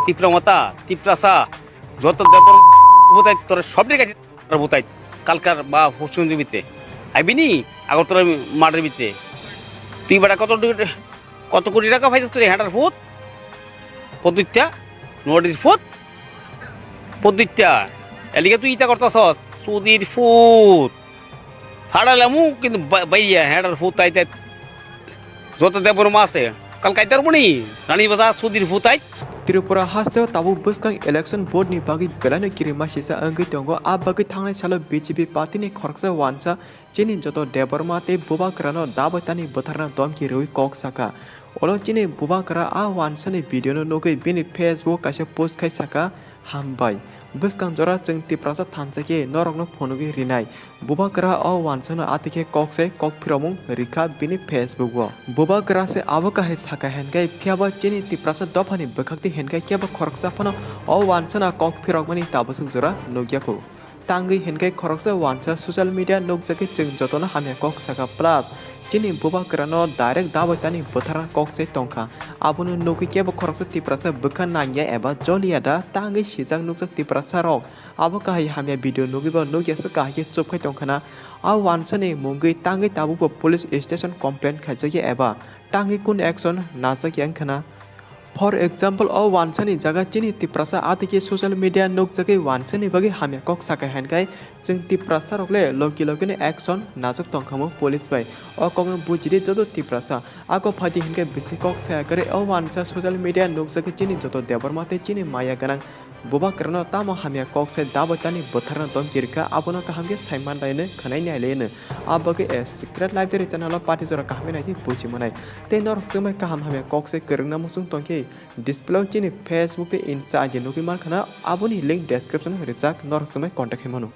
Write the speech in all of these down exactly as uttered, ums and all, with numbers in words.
Tipra mata, Tiprasa, joto Debbarma butai, tora sobni kaisa butai, kalkar ba Hussein bhitre. Aibini Agartala mathar bhitre. Tui bada koto, koto koti taka paisas tui hundred foot? Poduitta, nodir foot? Poduitta. Eliga tui ita korta sos, sudir foot. Phara lamu kintu ba-, baiya hundred foot tai tai. Joto Debbarma ase. Kal kaitar buni, Rani Bazar, sudir foot tai. Tripura hasteo tabuk bwskang election board ni bagwi belaino kirima sisa wngwi tongo. A bagwi thangnai salo B J P party ni khoroksa wansa chini joto Debbarma tei Bubagrano dabai tani bwtharna domki rwui kok saka. Olo chini Bubagra a wansani video no nugwi bini Facebook kaisa post khai saka, "Hambai. Bwskang jora chwng Tiprasa thansa khe norokno phunugwi rinai." Bubagra o wansano atikhe kok sai kok phiromung rikha bini Facebook o. Bubagra se abo kahai saka henkhe, phiyaba chini Tiprasa dophani bwkhakti henkhe kebo khoroksa phano o wansana kok phirokmani tabasuk jora nukya kho. Tangwi henkhe khoroksa wansa social media nukjakhe chwng jotono hamya kok saka plus chini Bubagrano direct dabai tani bwtharna kok sai tongkha. Abono nugwi kebo khoroksa Tiprasa bwkha nangya eba joliya da tangwi sijak nukjak Tiprasa rok. Abo kahai hamya video nugwi bo nukya se kahai khe chupkhai tongkhana. A wansani mungwi tangwi tabukbo police station complaint khaijakya eba tangwi kun action najakya wngkhana. For example, o wansani jaga chini Tiprasa atikhe social media nukjagwi wansani bagwi hamya kok sakai hinkhai chwng Tiprasa rokle loki lokino action najak tongkhamu police bai. O kokno bujidi joto Tiprasa. Ako phaidi hinkhe bisi kok saya kwrwi o wansa social media nukjagwi chini joto Debbarma tei chini maya gwnang Bubagrano tamo hamya kok sai dabai tani bwtharna domki rikha, abono kaham khe saiman laino khwnai nai laino. A bagwi a secret library channel o party jora kaham khe naidi buji manai. Tei norok swngbai kaham hamya kok sai kwrwngna muchung tongkhe display o chini Facebook tei Insta I D nugwi mankhana, aboni link description o rijak, norok swngbai contact khai mano.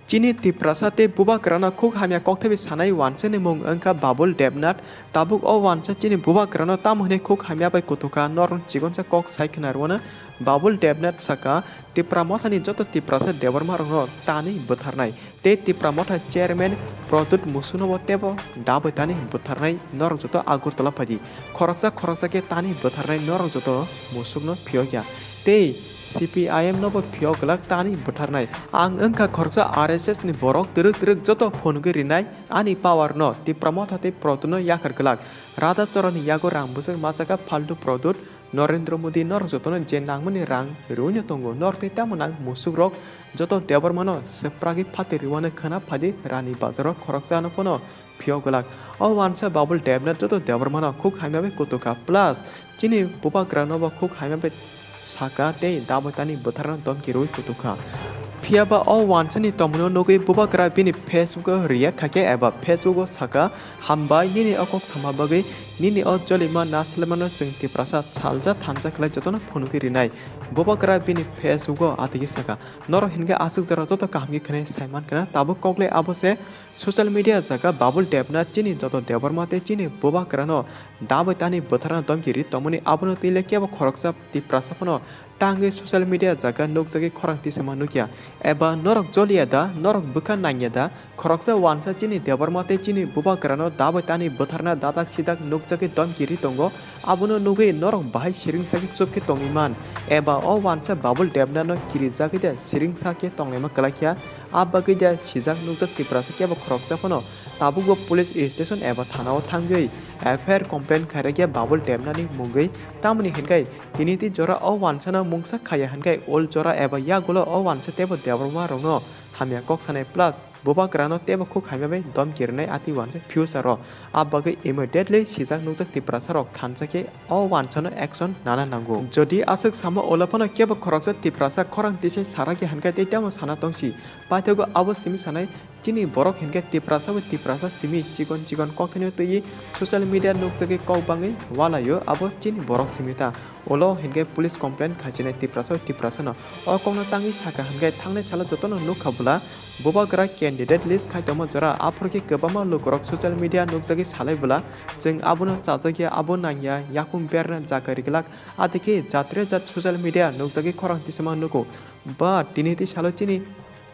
Chini Tiprasa tei Bubagrano khuk hamya kokthaibi sanai wansani mung wngkha Babul Debnath. Tabuk o wansa chini Bubagrano tamo hwnwi khuk hamya bai kutukha, norok chikonsa kok sai khna rwano. Babul Debnath saka, Tipra mothani joto Tiprasa Debbarmarokno tani bwtharnai tei Tipra motha chairman Pradyut Musukno bo teibo dabai tani bwtharnai, norok joto Agartala phaidi. Khoroksa khoroksa khe tani bwtharnai, norok joto Musukno phiyokya. Tei C P I M no bo phiyok glak tani bwtharnai. Ang wngkha khoroksa R S S ni borok, twrwk twrwk joto phunugwi rinai ani power no, Tipra motha tei Pradyut no yakhar glak. Radha Charan ni yago rang bwswk machakha faltu Pradyut, Narendra Modi norok jotono je nangmani rang rwino tongo, norok tei tamo nang musukrok joto Debbarmano swprakgwi phatwi rwano khwna phaidi Rani Bazaro khoroksano phano phiyok glak. O wansa Babul Debnath joto Debbarmano khuk hamya bai kutukha. Plus, chini Bubagrano bo khuk hamya bai saka tei dabai tani bwtharna domki rwi kutukha. Phiyaba o wansani tongmungno nugwi Bubagra bini Facebook o react khaikhe eba Facebook o saka, "Hambai nini o kok sama bagwi, nini o jolima naslemano chwng Tiprasa salsa thansa khlai jotono phunugwi rinai." Bubagra bini Facebook o atigi saka, "Norok hinkhe aswk jora joto kaham khe khwnai saiman khna, tabuk koklai abo se." Social media jaga Babul Debnath chini joto Debbarma tei chini Bubagrano dabai tani bwtharna domki ri tongmani, abono twi le kebo khoroksa Tiprasa phano tangwi social media jaga nukjagwi khorang tisama nukya. Eba norok joliya da, norok bwkha nangya da, khoroksa wansa chini Debbarma tei chini Bubagrano dabai tani bwtharna dadak sidak nukjagwi domki ri tongo, abono nugwi norok bahai siring sakhe chupkhe tongwi man? Eba o wansa Babul Debnathno kirijagwi de siring sakhe tonglaima kwlaikhya? A bagwi de sijak nukjak Tiprasa kebo khoroksa phano tabukbo police station eba thana-o thangwi F I R complaint khairokya Babul Debnathni mungwi. Tamoni hinkhai tini tei jora o wansano mungsa khaiya hinkhai ul jora eba yagulo o wansa teibo Debbarmarokno hamya kok sanai plus Bubagrano teibo khuk hamya bai domki rwnai atwi wansa future o. A bagwi immediately sijak nukjak Tiprasarok thansa khe o wansano action nana nango. Jodi aswk samo ulo phano kebo khoroksa Tiprasa khorang tisai sarakya hinkhai tei tamo sana tongsi. Paithago abo simi sanai, chini borok hinkhe Tiprasa bai Tiprasa simi chikon chikon kokthaino twiwi social media nukjagwi kok bangwi walaio, abo chini borok simi ta. Ulo hinkhe police complaint khaichinai Tiprasa bai Tiprasano. O kokno tangwi saka hinkhe thangnai salo jotono nukha bwla Bubagra candidate list khai tongma jora, aphuru khe kwbangma lukurok social media nukjagwi salai bwla, chwng abono chajakya, abo nangya, yakung berna jaga riglak, atwi khe jatre jat social media nukjagwi khorang tisima nugo. But tini tei salo chini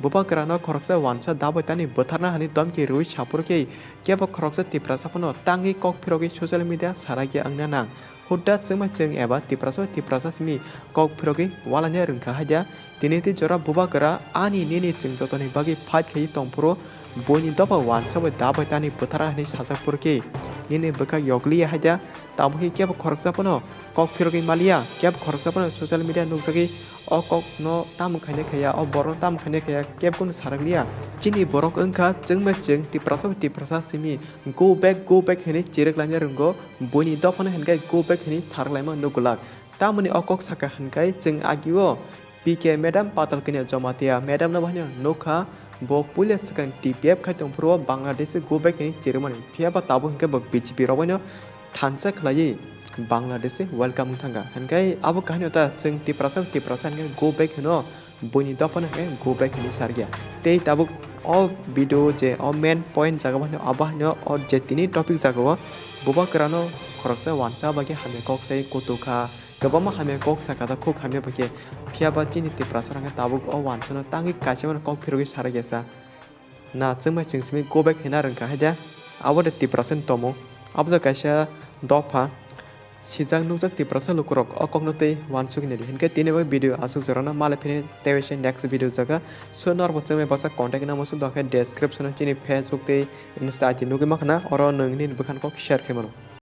Bubagrano khoroksa wansa dabai tani bwtharna hani domki rwi saphuru khe kebo khoroksa Tiprasa phano tangwi kok phirogwi social media sarakya wngna nang. Hudda chwngmai chwng eba Tiprasa bai Tiprasa simi kok phirogwi uanaina rwngkha haida. Tini tei jora bubagra ani nini chwng jotoni bagwi fight khaiwi tongphuru buini dopha uansa bai da bai tani bwthara hinwi sajak phuru khe nini bwkhak yokliya haida. Tabukhe kebo khoroksa phano kok phirogwi maliya, kebo khoroksa phano social media nukjagwi o kokno tamo khaina khaiya, o borokno tamo khaina khaiya, kebo kunu sarakliya. Chini borok wngkha chwngmai chwng Tiprasa bai Tiprasa simi go back, go back hinwi chiriklaina rwngo. Buini dophano hinkhe go back hinwi saraklaima nukgwlak. Tamoni o kok saka hinkhe chwng agio P K madam Patal Kanya Jamatia madam no bahino nukha, bo puila swkang T P F khai tongphuru Bangladesh go back hinwi chirimani, phiyaba tabuk hinkhe bo B J P rok baino thansa khlaiwi Bangladesh welcome wng thangkha. Hinkhe abo kahini ta chwng Tiprasa, Tiprasa hinkhe go back hino, buini dophano hinkhe go back hinwi sarkha. Tei tabuk o video je o main point jaga bahino, abo haino o je tini topic jaga o bubagrano khoroksa uansa bai khe hamya kok sai kutukha. Kwbangma hamya kok sakha da, khuk hamya bai khe. Phiyaba chini Tiprasa rok khe tabuk o uansano tangwi kaisa mano kok phirogwi sarakya sa. Na chwngmai chwng simi go back hina rwngkha haida. Abo de Tiprasa ni tomung. Abo de kaisa dopha. Sijak nukjak Tiprasa lukurok o kokno tei uansuknai di. Hinkhe tini bai video aswk jorano malai phini tei waisa next video jaga. So norbo chwngmai bwsa contact number swk dokhe description o chini Facebook tei Insta I D nugwi makhna, oro nwng nini bwkhano kok share khai mano.